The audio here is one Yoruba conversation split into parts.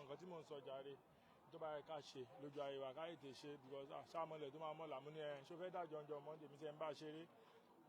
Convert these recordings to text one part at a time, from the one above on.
Nǹkan tí mò ń sọ jàre, tó bá yẹ ká ṣe lójú ayé wa, ká tètè ṣe, because ṣáàmọlẹ̀ tó máa mọ̀ làmú ní ẹ ṣó fẹ́ dájọ́ ọjọ́ Monday mi ti ẹ̀ ń bá ṣeré.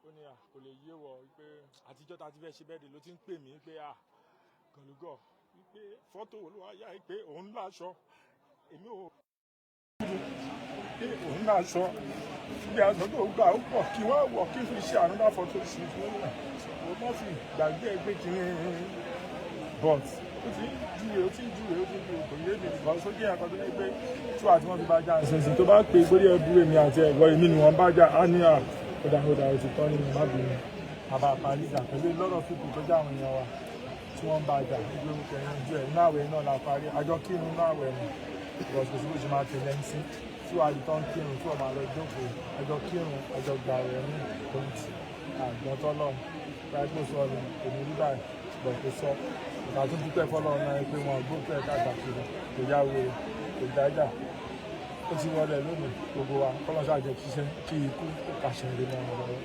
Ó ní à kò lè yé wọ pé àtijọ́ ta ti fẹ́ ṣe bẹ́ẹ̀ ló ti ń pè mí pé à gọ̀lúgọ̀ pé fọ́tò wo ló wá yá pé òun láṣọ èmi ò pé òun láṣọ bí aṣọ tó gbà ó pọ̀ kí wọ́n wọ̀ kí n fi ṣe àrùndá fọ́tò sí fún un ó mọ̀ fi gbàgbé ẹ pé kí ni, but ó ti ń júwe, ó ti ń júwe, ó ti ń júwe, kò yé mi, because ó jẹ́ ẹ̀kọ́ tó ní pé tí wàá tí wọ́n fi bá já ṣinṣin tó bá pè gbórí ẹbú èmi àti ẹ̀gbọ́n èmi ni wọ́n bá já á ní à ó dà, ó dà, ó ti tán nínú, má bínú. Àbá parí ìjà pẹ̀lú lọ́rọ̀ fíìpù tó jẹ́ àwọn èèyàn wa tí wọ́n bá jà nígbà orúkọ ẹ̀yìn ojú ẹ̀ inú àwẹ̀ náà la parí àjọ kírun inú àwẹ̀ ni, because kò sí bó ṣe máa tẹ̀lé ẹni sí tí wàá di tán kírun tí wọ́n máa lọ jókòó. Àjọ kírun, àjọ gbà rẹ̀ ní ohun àgbọ̀n tọ́lọ́run báyìí kó sọ ni kò ní rí báyìí bọ̀ kó sọ ìgbà tó dúpẹ́ fọlọ́run náà pé wọn gbókè ẹ̀ káàkiri, kò yá wèrè, kò dájà, ó ti wọlé lónìí. Gbogbo wa kọ́lọ́ ṣáà jẹ́ kíṣẹ́ kí ikú kó kàṣẹ rí mọ́ wọn lọ́wọ́.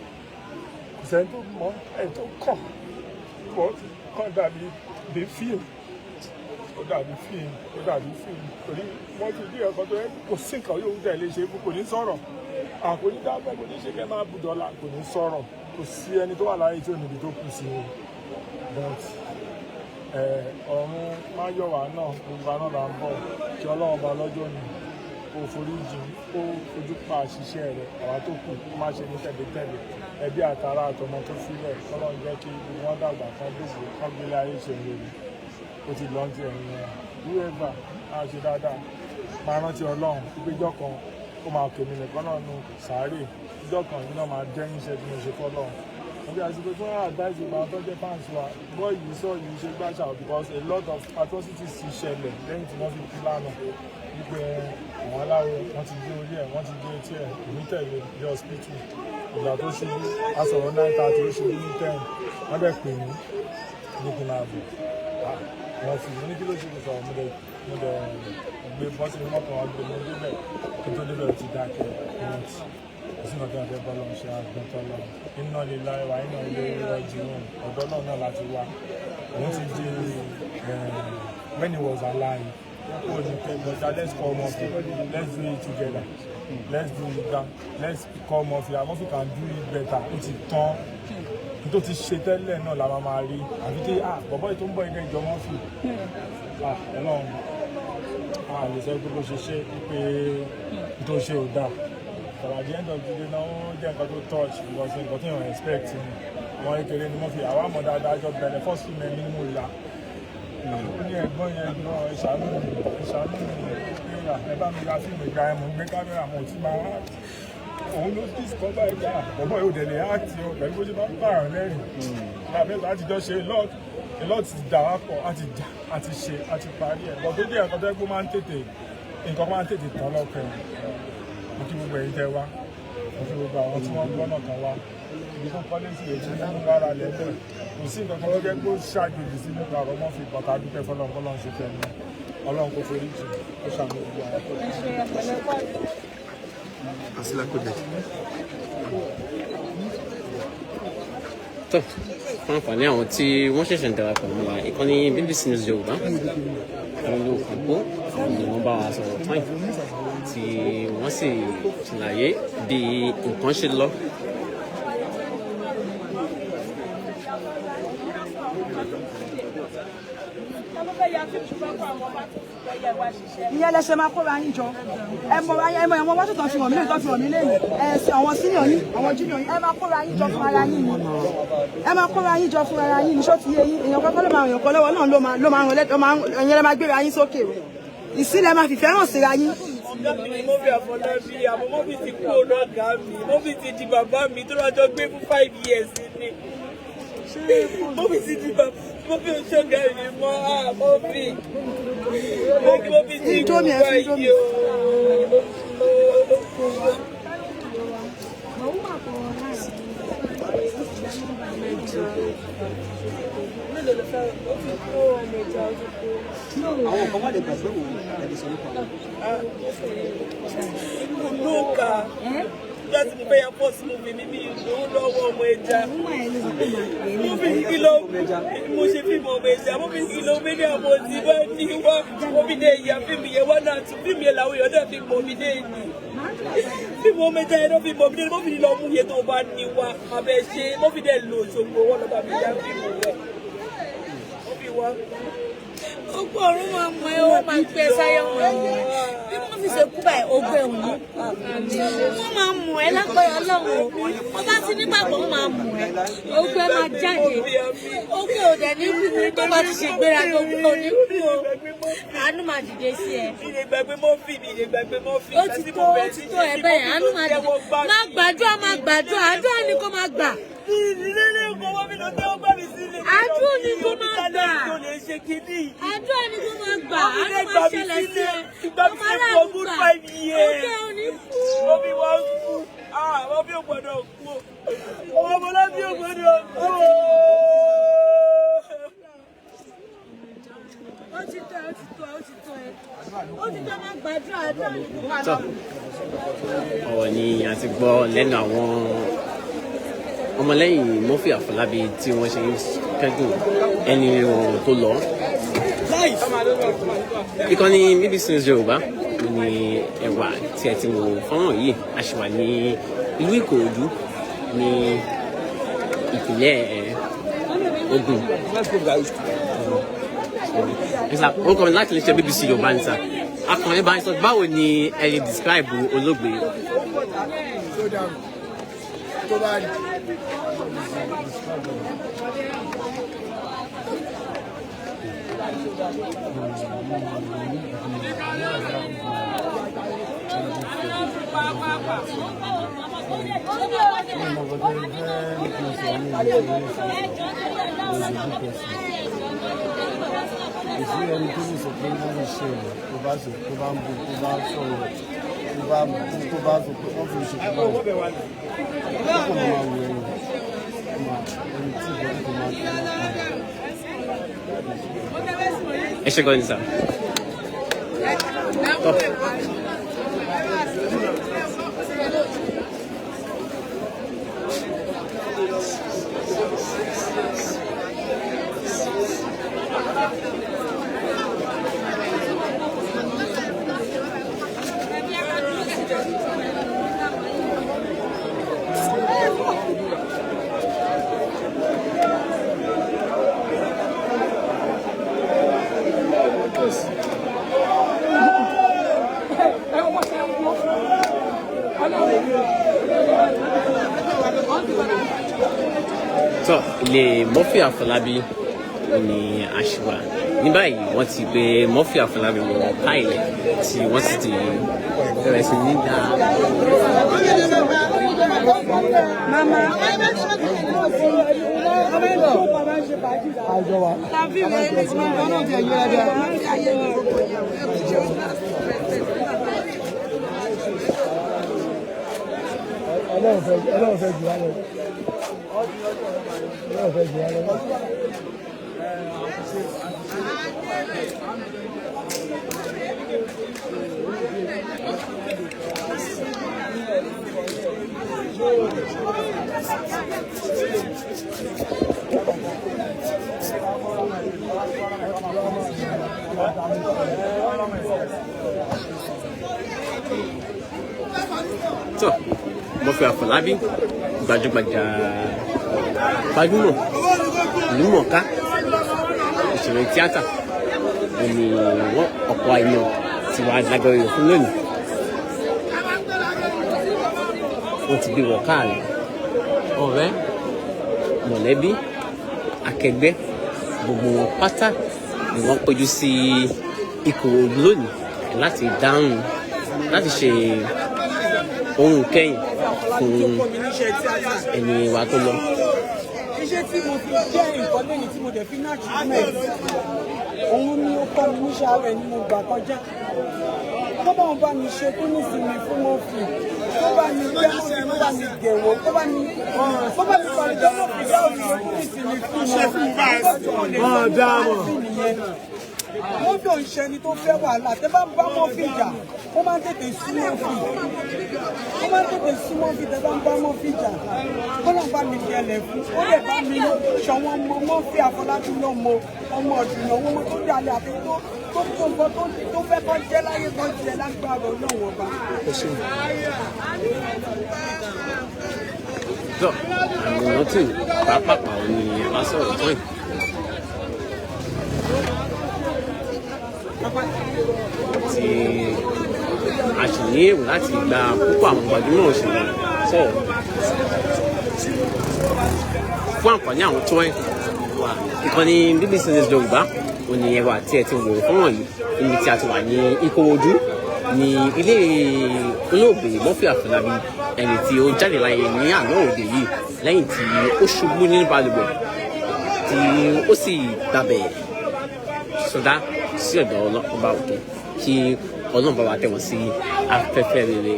Kò sẹ́ni tó mọ ẹ̀ tó kàn bọ́ kàn dàbí bí fíìmù, ó dàbí fíìmù, ó dàbí fíìmù, torí wọ́n ti dí ẹ̀kọ́ tó yẹ kò sí nǹkan yóò tẹ̀lé ṣe kò ní sọ̀rọ̀, kò ní dábẹ́, kò ní ṣe kẹ́ máa bù dọ́là, kò ní sọ̀rọ̀. Kò sí ẹni tó wà láyé tí ò níbi tó kù sí o, but ọ̀run máyọ̀wá náà gbogbo wa náà là ń bọ̀. Kí Ọlọ́run bá lọ́jọ́ ni kó forí jìn, kó fojú pa àṣìṣe rẹ̀, àwa tó kù kó má ṣe ní tẹ̀lé-tẹ̀lé. Ẹbí àtàrà àtọmọ tó sílẹ̀, kọ́lọ́run jẹ́ kí gbogbo wọn dàgbà, kán dògbò, kán gbélé ayé ṣe rere. Ó ti lọ́n ti ẹ̀yìn yẹn. Whoever á ṣe dáadáa, máa rántí Ọlọ́run ìgbẹ́jọ́ kan ó máa kèmí nìkan náà nu sàárè. Ìjọ́ kan yìí náà máa jẹ́ iṣẹ́ tí mo ṣe fọ́lọ́run. Mo bí àsìkò tí wọ́n advice ìgbà tó jẹ́ fans wa gbọ́ yìí sọ yìí ṣe gbàṣà, because a lot of atrocities ti ṣẹlẹ̀ lẹ́yìn tí wọ́n fi kú lánàá, wípé àwọn aláwo wọ́n ti gé orí ẹ̀, wọ́n ti gé etí ẹ̀. Èmi tẹ̀lé dé hospital. Ìgbà tó ṣubú, a sọ̀rọ̀ 9:30, ó ṣubú ní 10. Wọ́n dẹ̀ pè mí ní kí n máa bọ̀. Wọ́n fi mo ní kí ló ṣe, kò sọ̀rọ̀. Mo dẹ̀ gbé bọ́ sínú mọ́tò, wọn gbé mo débẹ̀. Kí n tó débẹ̀, ó ti dákẹ́. But kò sí nǹkan tí wọ́n fẹ́ bọ́ lọ́n ṣe àgbọ̀ntọ́ lọ. Inna lillahi wa inna ilayhi raji'un. Ọ̀dọ́ náà náà láti wá. Òun ti di when he was alive, ó ní pé, "But let's call Murphy, let's do it together, let's do it down, let's call Murphy and Murphy can do it better." Ó ti tán. Tó ti ṣe tẹ́lẹ̀ náà la máa máa rí, àfi tí bọ̀bọ́ yìí tó ń bọ̀ ilé ìjọ Murphy. Ọlọ́run a lè sọ pé bó ṣe ṣe pé tó ṣe ò dáa, but at the end of the day náà, ó jẹ́ nǹkan tó touch, because nǹkan tí èèyàn expect ni. Àwọn kékeré ni Murphy, àwa mọ̀ dáadáa, jọ bẹ̀rẹ̀ first film ẹ̀mí ni mo yà. Ó ní ẹ̀gbọ́n yẹn gan, ẹ ṣàánú mi, ẹ ṣàánú mi, pé ẹ bá mi ya fíìmù. Ìgbà ẹ̀ mò ń gbé kámẹ́rà, mo ti máa òun ló discover ẹgbẹ́ àbọ̀bọ̀ yóò dẹ̀ lè act o, pẹ̀lú bó ṣe máa ń pààrọ̀ lẹ́rìn lábẹ́ láti jọ ṣe a lot, a lot ti dà wá pọ̀, a ti jà, a ti ṣe, a ti parí ẹ̀, but tó jẹ́ ẹ̀kọ́ tó yẹ kó máa ń tètè, nǹkan máa ń tètè tán lọ́kàn ẹ̀. Mo kí gbogbo ẹ̀yin tẹ́ wá, mo kí gbogbo àwọn tí wọ́n gbọ́nà kan wá ibi tó kọ́lé sí èyí tí wọ́n rárá lẹ́lẹ̀. Kò sí nǹkan kan tó jẹ́ kó ṣàjòjì sí nípa ọ̀rọ̀ Murphy, bàtà dúpẹ́ fọlọ́run, kọ́lọ́run ṣe fẹ́ mi. Ọlọ́run kò forí jì, ó ṣàmì gbogbo àwọn tó kù. Asilakoje. Tó fún àǹfààní àwọn tí wọ́n ṣẹ̀ṣẹ̀ ń darapọ̀ mọ́ wa, ìkànnì BBC News Yorùbá, àwọn olùkọ́ àwọn ni wọ́n bá wa sọ̀rọ̀ tán tí wọ́n sì ṣàlàyé bí nǹkan ṣe lọ. Ìyẹn lẹ ṣe máa kóra yín jọ. Ẹ mọ ẹ mọ àwọn wájú tó fi hàn mí lẹ́yìn, tó fi hàn mí lẹ́yìn ẹ ṣe àwọn senior yín, àwọn junior yín. Ẹ máa kóra yín jọ fún ara yín ni. Ẹ máa kóra yín jọ fún ara yín ni. Ṣó ti yé yín? Èèyàn kọ́kọ́ ló máa ràn kọ́ lọ́wọ́ náà, ló máa ràn lẹ́tọ̀, máa ẹ̀yin lẹ máa gbéra yín sókè o. Ìsílẹ̀ máa fìfẹ́ hàn síra yín. Ọ̀gá mi ni Murphy Àfọlábí, àmọ́ Murphy ti kú ọ̀nà ọ̀gá mi. Murphy ti di bàbá mi tó lọ́jọ́ gbé fún 5 years ni. Murphy ti di bàbá, Murphy ò ṣọ̀gá mi mọ́. Murphy. Murphy ti kú Indomie, ẹ fi báyìí Indomie. O. Mélòó ló fẹ́? Ó ti kó ọmọ ìjà, ó ti kó. Àwọn kan wà lè gbàgbé wo ẹ lè sọ nípa wọn. Kò lóǹkà. Nígbà tí mo fẹ́ ya first movie mi, mi lówó lọ́wọ́ ọmọ ẹja. Movie kí ló mo ṣe fíìmù ọmọ ẹja. Movie kí ló méjì àmọ́ ti bá ní wá. Movie dé ìyá fíìmù yẹn wá náà tún fíìmù yẹn làwọn èèyàn náà fi mọ̀ mí dé ìní. Fíìmù ọmọ ẹja yẹn náà fi mọ̀ mí dé. Movie lọ mú iye tó bá ní wá. Abẹ́ ṣe movie dẹ̀ lo Òṣogbo wọn lọ́ba mi ya fíìmù rẹ̀. Movie wá. Ogbó ọ̀run máa mọ ẹ, ó máa gbé ẹ sáyé wọn. Bí wọ́n fi ṣe kú báyìí, ogbó ẹ̀ ò ní kú. Wọ́n máa mọ̀ ẹ́ lágbára Ọlọ́run o. Wọ́n bá ti nígbàgbọ́, wọ́n máa mọ̀ ẹ́. Ogbó ẹ máa jáde. Ogbó ò dẹ̀ ní kú tó bá ti ṣègbéraga, ogbó ò ní kú o. Àánú máa dìde sí ẹ. Mi lè gbàgbé Murphy, mi lè gbàgbé Murphy. Ó ti tó, ó ti tó ẹ bẹ́ẹ̀, àánú máa dìde. Máa gbàdúrà, máa gbàdúrà, àdúrà ni kó máa gbà. Àdúrà ni kó máa gbà. Àdúrà ni kó máa gbà. Àánú máa ṣẹlẹ̀ sí ẹ. Ó máa ráàánú gbà. Ogbó ò ní kú. Mọ́bí wá ń kú. Mọ́bí ò gbọ́dọ̀ kú. Ọmọ Mọ́bí ò gbọ́dọ̀ kú. Ó ti tó ẹ, ó ti tó ẹ, ó ti tó ẹ. Ó ti tó, máa gbàdúrà, àdúrà ni kó máa Tọ́ gbà. Ọ̀rọ̀ ni a ti gbọ́ lẹ́nu àwọn ọmọlẹ́yìn Murphy Àfọlábí tí wọ́n ṣe ń kẹ́dùn ẹni wọn tó lọ. Ìkànnì BBC News Yorùbá ní ẹwà tí ẹ ti wò fọ́nrán yìí. A ṣì wà ní ìlú Ìkòròdú ní ìpínlẹ̀ Ògùn. Orúkọ mi láti iléeṣẹ́ BBC Yorùbá ní sà. Akànnì bá ń sọ, báwo ni ẹ lè describe olóògbé? Tó bá rí. Kò sí ẹni tó lè sọ pé wọ́n lè ṣe ẹ̀ tó bá ṣe, tó bá ń bu, tó bá ń sọ̀rọ̀, tó bá bu, tó bá sọ pé wọ́n fi ṣe tó bá wọ̀ ó kàn máa wọ ẹ̀yìn ẹni tí ìgbà tó máa tó máa Ẹ ṣe gan ni sà. Tọ́. Tọ́, ilé Murphy Àfọlábí ní àṣìwà ní báyìí. Wọ́n ti gbé Murphy Àfọlábí wọ ká ilẹ̀ tí wọ́n sì ti bẹ̀rẹ̀ sí ní dá. Mama, Àjọ wa. Ọlọ́run fẹ́ jù wá lọ. Ọlọ́run fẹ́ jù wá lọ. Tó, Murphy Àfọlábí, gbajúgbajà, gbajúmọ̀, ìlúmọ̀ọ́ká òṣèré tíátà, òní wọ́n ọ̀pọ̀ èèyàn tí wàá lágbára fún lónìí. Wọ́n ti gbé wọ̀ káàrí, ọ̀rẹ́, mọ̀lẹ́bí, akẹgbẹ́, gbogbo wọn pátá ni wọ́n péjú sí Ìkòròdú lónìí láti dáhùn, láti ṣe ohun kẹ́yìn fún ẹni wa tó lọ. Iṣẹ́ tí mo fi jẹ́ nǹkan lẹ́yìn tí mo dẹ̀ fi ní achievement, òun ni ó kọ́ mi níṣẹ́ ara ẹ̀ ni mo gbà kọjá. Tó bá wọn bá mi ṣe kó ní ìsinmi fún Murphy, tó bá mi gbẹ́ Murphy, tó bá mi gẹ̀ wọ́n, tó bá mi parí jẹ́ Murphy dá òun ṣe kó ní ìsinmi fún wọn. Murphy nìyẹn. Murphy ò ń ṣe ẹni tó fẹ́ wàhálà. Tẹ́ bá ń bá Murphy jà, Ó máa ń tètè súnmọ́ fi, ó máa ń tètè súnmọ́ fi tẹ́ bá ń bá Murphy jà. Kọ́lọ̀ bá mi jẹlẹ̀ fún, ó lè bá mi ṣọwọ́n mọ Murphy Àfọlábí náà mọ ọmọ ọ̀dùnà owó tó dalẹ̀ àti tó tó tó nǹkan tó fẹ́ kọ́ jẹ́ láyé kọ́ jẹ́ lágbára Ọlọ́run ọba. Tọ́ àwòrán tí pàápàá ò ní a sọ̀rọ̀ tán yìí. Tí a sì ní èrò láti gba púpọ̀ àwọn gbajúmọ̀ òṣèré sọ̀rọ̀ fún àǹfààní àwọn tó ń wà. Ìkànnì BBC News Yorùbá ò ní ẹwà tí ẹ ti wò fún wọ̀nyí níbi tí a ti wà ní Ìkòròdú ní ilé olóògbé Murphy Àfọlábí, ẹni tí ó jáde láyé ní àná òde yìí lẹ́yìn tí ó ṣubú nínú balùwẹ̀ tí ó sì gbàbẹ̀ sọdá sí ọ̀dọ̀ ọba òkè. Kí Ọlọ́run bá wa tẹ̀ wọ́n sí afẹ́fẹ́ rere.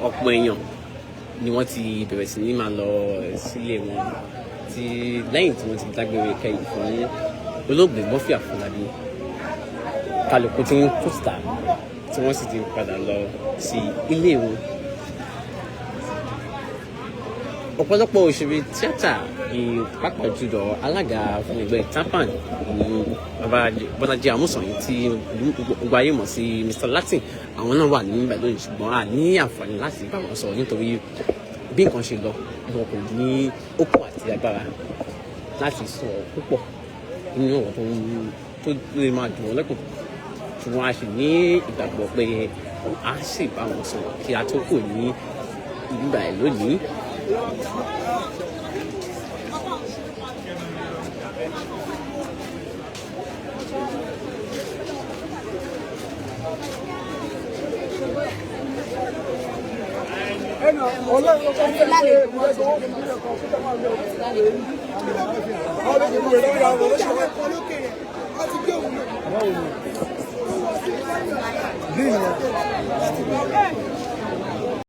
Ọ̀pọ̀ èèyàn ni wọ́n ti bẹ̀rẹ̀ sí ní máa lọ sílé wọn tí lẹ́yìn tí wọ́n ti dágbére kẹ́yìn fún olóògbé Murphy Àfọlábí. Kálukú tí ń kú síta tí wọ́n sì ti padà lọ sí ilé wọn. Ọ̀pọ̀lọpọ̀ òṣèré tíátà, pàápàá jùlọ alága fún ẹgbẹ́ TAMPAN ní bàbá Bọ́lájí Amúsàn tí gbogbo ayé mọ̀ sí Mr Latin, àwọn náà wà níbẹ̀ lónìí, ṣùgbọ́n a ní àǹfààní láti bá wọn sọ̀rọ̀ nítorí bí nǹkan ṣe lọ wọn kò ní okun àti agbára láti sọ púpọ̀ nínú ọ̀rọ̀ tó lè máa dùn wọ́n lẹ́kùn. Ṣùgbọ́n a sì ní ìgbàgbọ́ pé a sì bá wọn sọ̀rọ̀ kí a tó kù ní ìgbà ẹ̀ lónìí.